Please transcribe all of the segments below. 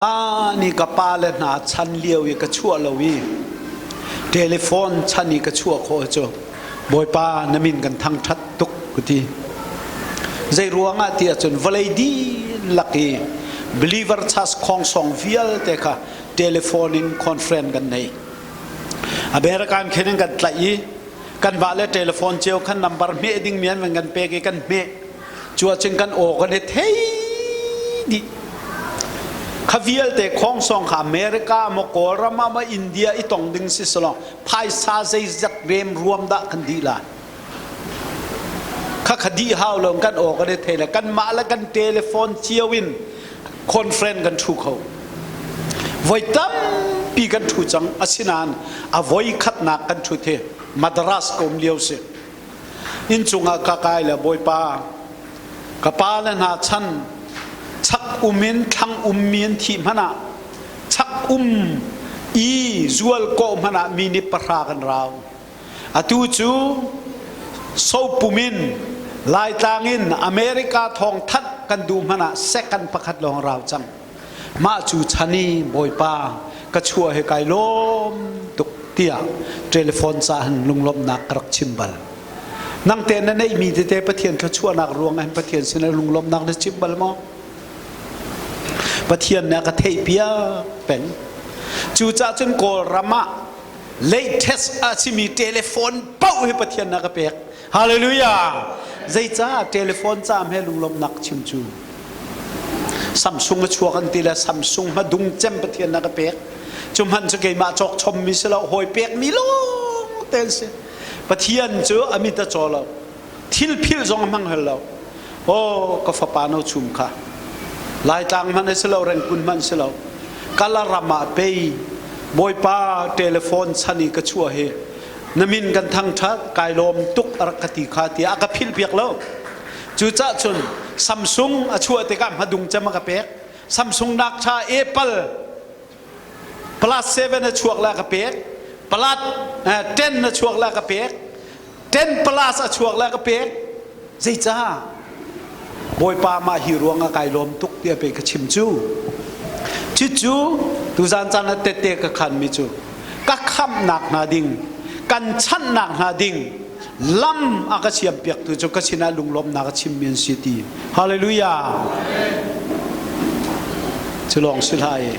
Ni ka pale hna chan lio i ka chuah lo i telephone chan i ka chuah khawh cu Bawipa na min kan thangṭhat tuk ka ti. Zei ruangah ti ahcun vawlei dihlak i believer church khongsong vialte kha telephone in conference kan nei. American khin in kan tlaih i kan vah le telephone cio khan number hmeh ding mi an van kan pek i kan hmeh. Cu ahcun kan aw kan i thei dih. Kha vialte khongsong kha America maw Kawlram ah maw India i tong ding si salong phaisa zeizat rem ruam dah kan dih lai. Kha kha dih hau lo kan aw kan i thei le kan mah le kan telephone cio in conference kan thu kho. Voi tampi kan thu cang asinain a voi khatnak kan thut hi Madras ka um lio si. Inncung ah ka kai le Bawipa, ka pa le hna chan chak um in thlang ummi an thih hmanh ah chak um i zual kawh hmanh ah mi nih pahra kan rau. Atu cu sopum in Laitlang in America thawng thanh kan duh hmanh ah second pakhat lawng rau cang. Mah cu chan i Bawipa ka chuah he kai lawm tuk tiah telephone ca hin lunglawmhnak ka rak chim bal. Nang te na neihmi tete Pathian thluachuahnak ruang ah hin Pathian sinah lunglawmhnak na chim bal maw? Pathian nih a ka theihpiak peng. Cucaah cun Kawlram ah latest a simi telephone paoh hi Pathian nih a ka pek. Hallelujah! Zeicah telephone ca he lunglawmhnak chim cu? Samsung a chuak an ti le Samsung hmadung cem Pathian na ka pek. Cu hmanh cu keimah cawk chommi si lo, hawi pekmi lawng te an si. Pathian cu a mit a caw lo. Thil philh zong a hmang hel lo. Oh, ka fapa no chum kha. Laitlang hmanh a si lo, Rengkun hmanh si lo. Kala ram ah pei Bawipa telephone chan i ka chuah hi na min kan thangṭhat kai lawm tuk a rak ka ti kha tiah a ka philh piak lo. Cucah cun Samsung a chuah tikah hmadung cem a ka pek. Samsung nak ṭha Apple Plus 7 a chuak le a ka pek. Plus 10 a chuak le a ka pek. 10 plus a chuak le a ka pek. Zeicah? Bawipa mah hi ruang ah kai lawm tuk tiah pei ka chim cu. Cucu tuzan caan ah tette ka khanmi cu ka khamhnak hna ding, kan chanhnak hna ding lam a ka siampiaktu cu ka sinah lunglawmhnak a chimmi an si ti. Hallelujah. Cu lawng si hlah i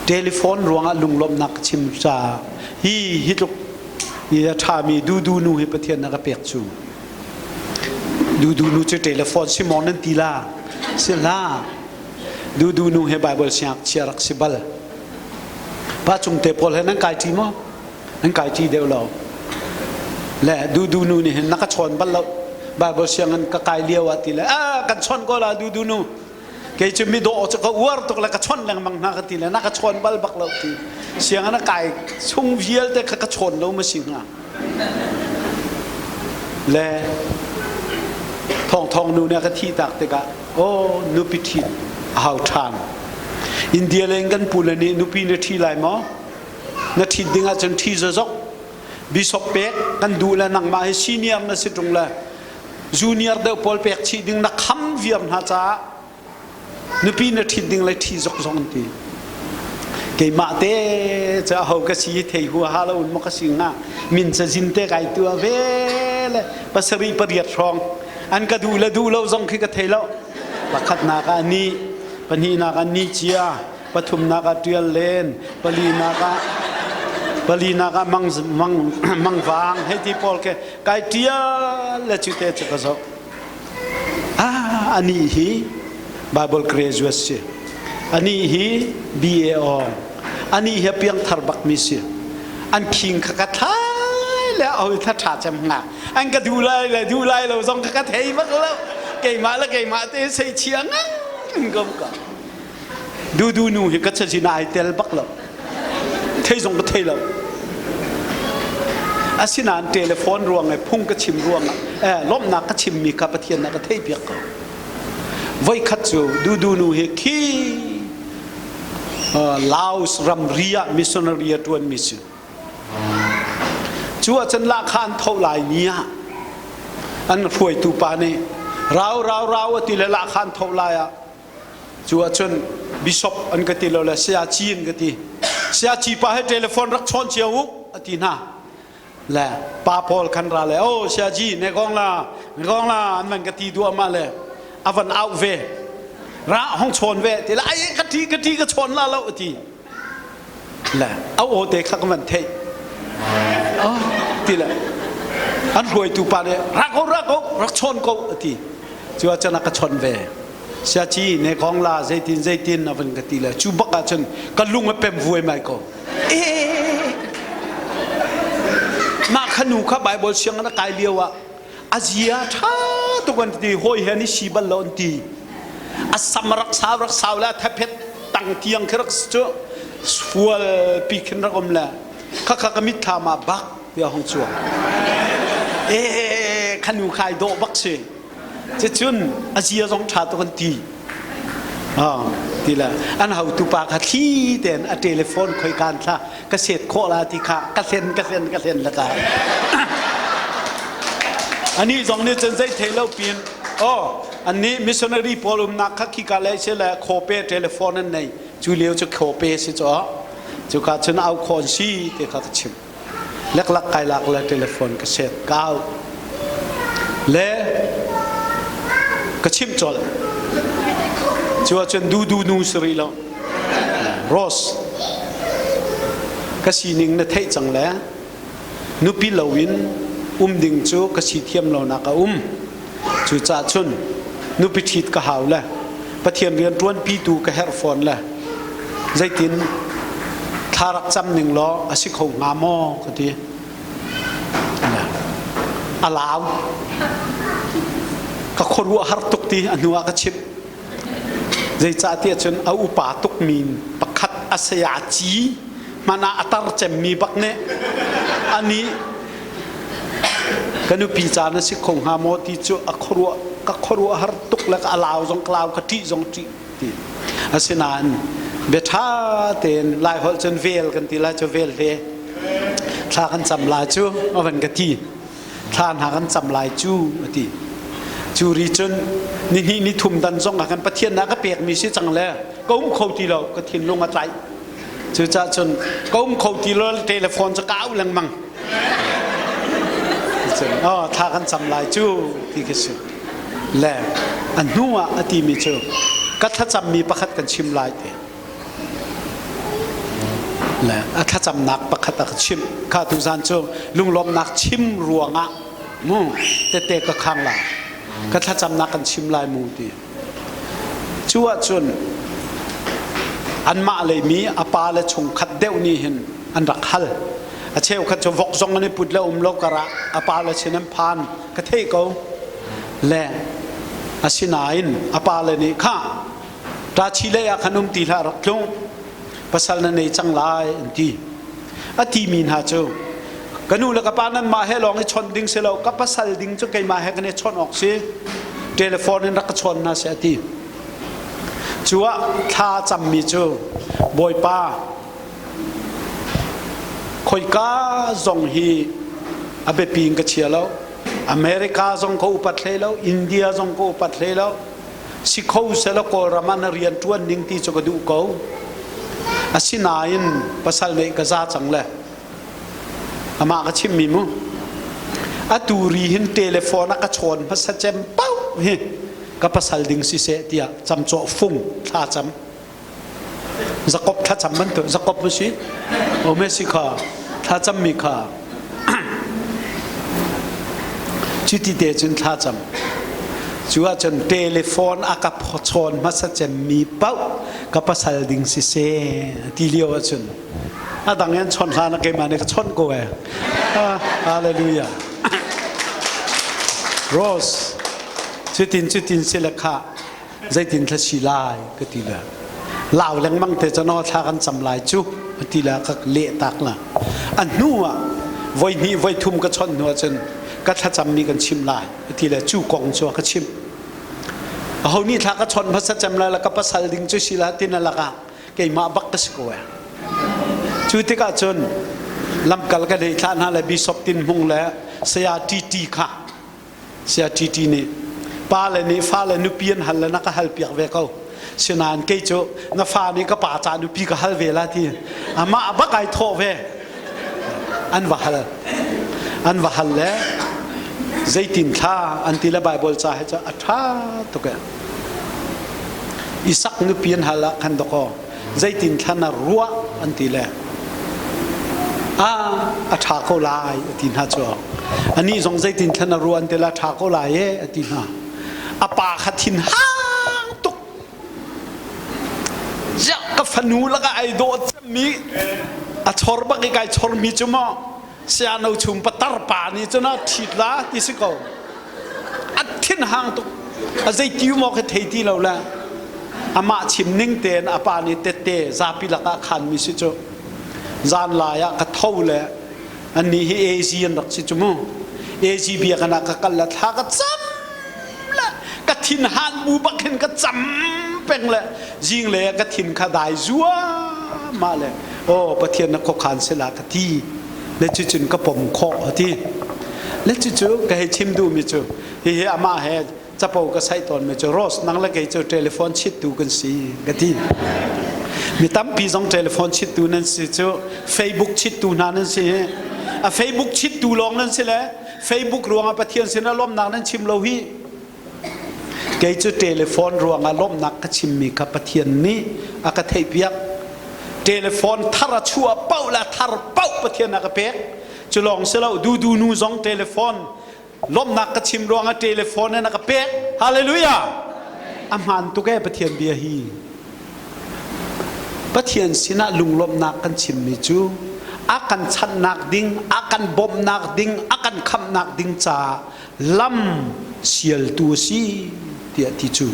telephone ruangah lunglawmhnak ka chim caah hi hi tluk hi a ṭhami dudu nu hi Pathian na ka pek cu. Dudu nu cu telephone si maw nan ti la? Si hlah. Dudu nu he Bible siangngakchia rak si bal. Pa cung te pawl he nan kai ṭi maw? Nan kai ṭi deuh lo. Le dudu nu nih hin na ka chawn bal lo. Bible sianginn ka kai lio ah ti le ah kan chawn ko la dudu nu. Kei cu mi dawh cu ka uar tuk le ka chawnh lengmang hna ka ti le na ka chawn bal bak lo ti. Sianginn a kai chung vialte kha ka chawn lo ma si hnga. Le thawng thawng nu nih a ka thih tak tikah aw nupi ṭhit a hau ṭhan. India leng kan pu le nih nupi na ṭhi lai maw? Na ṭhit ding ahcun ṭhi zozok. Bishop pek kan duh le nangmah hi senior na si ṭung le junior deuh pawl pek chih ding na kham viar hna caah nupi na ṭhit ding le ṭhi zok zong an ti. Keimah te cu aho ka si thei huaha lo in maw ka si hnga min cazin te kai tua ve le pasarih pariat hrawng an ka duh le duh lo zong khi ka thei lo. Pakhatnak ah ni, pahnihnak ah ni cia, pathumnak ah ṭial len, palinak ah palinak ah mang mang mangvang hei ti pawl khi kai ṭial le cu te cu ka zoh. Ah, anih hi Bible graduate si. Anih hi BA awng. Anih hi piangthar bakmi si. An khing kha ka thlai le a hoi tha ṭha cem hnga. An ka duh lai le duh lai lo zong kha ka thei bak lo. Keimah le keimah te sei chia ngang ko ka. Dudu nu hi ka cazin ai tel bak lo. Thei zong ka thei lo. Asinain telephone ruang i phung ka chim ruang ah lawmhnak ka chimmi kha Pathian nih a ka theihpiak ko. Voikhat cu Dudu nu hi khi Laos ramri ah missionary a ṭuanmi si. Cu ahcun lahkhah an tho lai ni ah an hruaitu pa nih rau rau rau a ti le lahkhah an tho lai ah Cu ahcun Bishop an ka ti lo le saya ci an ka ti. Saya ci pa he telephone rak chawn cio u a ti hna. Le pa pawl khan ra le oh saya ji ne kong la ne kong la an van ka ti duah ma le a van au ve. Ra hong chawn ve ti la ai ka ti ka ti ka chawn la lo a ti. Le a aw te kha ka van theih. Oh ti le an hruaitu pa nih rak ko rak ko rak chawn ko a ti. Cu ah cun a ka chawn ve. Siaci ne kong la zeitin zeitin a van ka ti le cu bak ah cun ka lung a pem vuai mai ko. Eh mah kha nu kha Bible sianginn a kai lio ah a zia ṭha tuk an ti hawi he ni si bal lo an ti. A sam rak sau rak sau le a thaphet tang tiang khi rak cu fual pi khin rak um le kha kha ka mitthlam ah bak tiah hong chuak. Eh kha nu khai dawh bak si. Cucun a zia zong ṭha tuk an ti. Ti le an hotu pa kha thli tein a telephone khoi kan thla ka set khawh la ti kha ka hlen ka hlen ka hlen la ka. Ani zong nih cun zei thei lo pin oh annih missionary pawl umnak kha khika le se le khope telephone an nei cu lio cu khope si cu cuka cun au khawn si ti kha ka chim. Leklak kai lak le telephone ka set kau le ka chimh colh. Cu ahcun dudu nu si rih lo. Rose ka sining na theih cang le nupi loin um ding cu ka si thiam lonak a um. Cucaah cun nupi ṭhit ka hau le Pathian rian ṭuanpitu ka herh fawn le zeitin thla rak cam ning law a si kho hnga maw ka ti. A lau. Ka khuaruah har tuk ti a hnu ah ka chimh. Zeicahtiah cun a upa tukmi pakhat a saya ci hmanh ah a tar cemmi bak nih anih ka nupi ca na si kho hnga maw ti cu a khuaruah ka khuaruah har tuk le ka lau zong ka lau ka ṭih zong ṭih ti asinain bia ṭha tein lai holh cun vel kan ti lai cu vel hle thla kan cam lai cu a van ka ti thla hna kan cam lai cu a ti cu ri cun nihnih ni thum dan zong ah kan Pathian na ka pekmi si cang le ka um kho ti lo ka thinlung a tlaih cucaah cun ka um kho ti lo telephone cu ka au lengmang cun oh thla kan cam lai cu ti khi si le a hnu ah a timi cu ka thlacammi pakhat kan chim lai ti le a thlacamnak pakhat a ka chimh kha tuzan cu lunglawmhnak chim ruangah mu tete ka khang la ka thlacamnak kan chim lai mu ti cu ahcun anmah lei mi a pa le chungkhat deuh nih hin an rak hal a cheukhat cu vok zong an i put le um lo karah a pa le sin an phan ka theih ko le asinain a pa le nih kha Ṭachi lei ah khan um ti hlah rak tlung pasal na nei cang lai an ti a timi hna cu ka nu le ka pa nanmah he lawng i chawnh ding si lo ka pasal ding cu keimah he kan i chawnh awk si telephone in rak ka chawn hna seh a ti cu ah thla cammi cu bawipa khoika zong hi a biapi in ka chia lo America zong ka upat hlei lo India zong ka upat hlei lo Si kho selaw Kawlram ah na rian ṭuan ning ti cu ka duh ko. Asinain pasal neih ka za cang le amah ka chimmi mu. Atu ri hin telephone a ka chawn hmasa cem paoh hi ka pasal ding siseh tiah camcawh fung thla cam. Jakob thlacam bantuk Jakob mu si o Messi kha thlacammi kha cuti te cun thlacam cu ahcun telephone a ka chawn hmasa cemmi paoh ka pasal ding siseh ti lio ahcun a dang in chawnh hlan ah keimah nih ka chawnh ko ee hallelujah Rose cutin cutin si le kha zeitin thla si lai ka ti le lau lengmang te cun thla kan cam lai cu a ti le ka leh tak la a hnu ah voi hnih voi thum ka chawnh hnu ahcun ka thlacammi kan chim lai a ti le cu kong cu ka chim aho nih thla ka chawnh hmasa cem lai la ka pasal ding cu si la tin a lakah keimah bak ka si ko e cu tikah cun lamkal ka nei thla hna le bishop tin hmung le saya tt kha Saya TT nih pa le nih fale nupi an hal le na ka hal piak ve ko. Sinain kei cu na fa nih ka pa ca nupi ka hal ve la ti. Amah bak ai thawh ve. An va hal. An va hal le zeitin thla an ti le Bible ca he cu a ṭha tuk e. Isak nupi an hal ah khan dakaw zeitin thla na ruah an ti le a a ṭha ko lai a ti hna cu. Anih zong zeitin thla na ruah an ti le a ṭha ko lai e a ti hna. A pa kha thin hang tuk. Ziah ka fanu lakah ai dawh cemmi a chor bak i kai chormi cu maw siano chung patar pa nih cun a ṭhit la ti si ko. A thin hang tuk. A zei ti maw ka thei ti lo le amah chim ning tein a pa nih tette zapi lakah khanmi si cu. Zan lai ah ka tho le annih hi AZ an rak si cu mu. AZ biakinn ah ka kal le thla ka cam le ka thin han bu bak hin ka cam peng le zing le ka thin kha dai zuahmah le aw Pathian na khuakhan sila ka ti le cucun ka pom khawh a ti le cucu ka hei chim duhmi cu hihi amah he capo ka saih tawnmi cu Rose nang le kei cu telephone chittu kan si ka ti mi tampi zong telephone chittu nan si cu Facebook chittu hna nan si a Facebook chittu lawng nan si le Facebook ruangah Pathian sinah lawmnak nan chim lo hi kei cu telephone ruangah lawmhnak ka chimmi kha Pathian nih a ka theihpiak telephone thar a chuah paoh le thar paoh Pathian a ka pek cu lawng si lo dudu nu zong telephone lawmhnak ka chim ruangah telephone in a ka pek hallelujah a hmaan tuk ee Pathian bia hi Pathian sinah lunglawmhnak kan chimmi cu a kan chanhnak ding, a kan bawmhnak ding, a kan khamhnak ding caah lam sialtu a si tiah ti cu.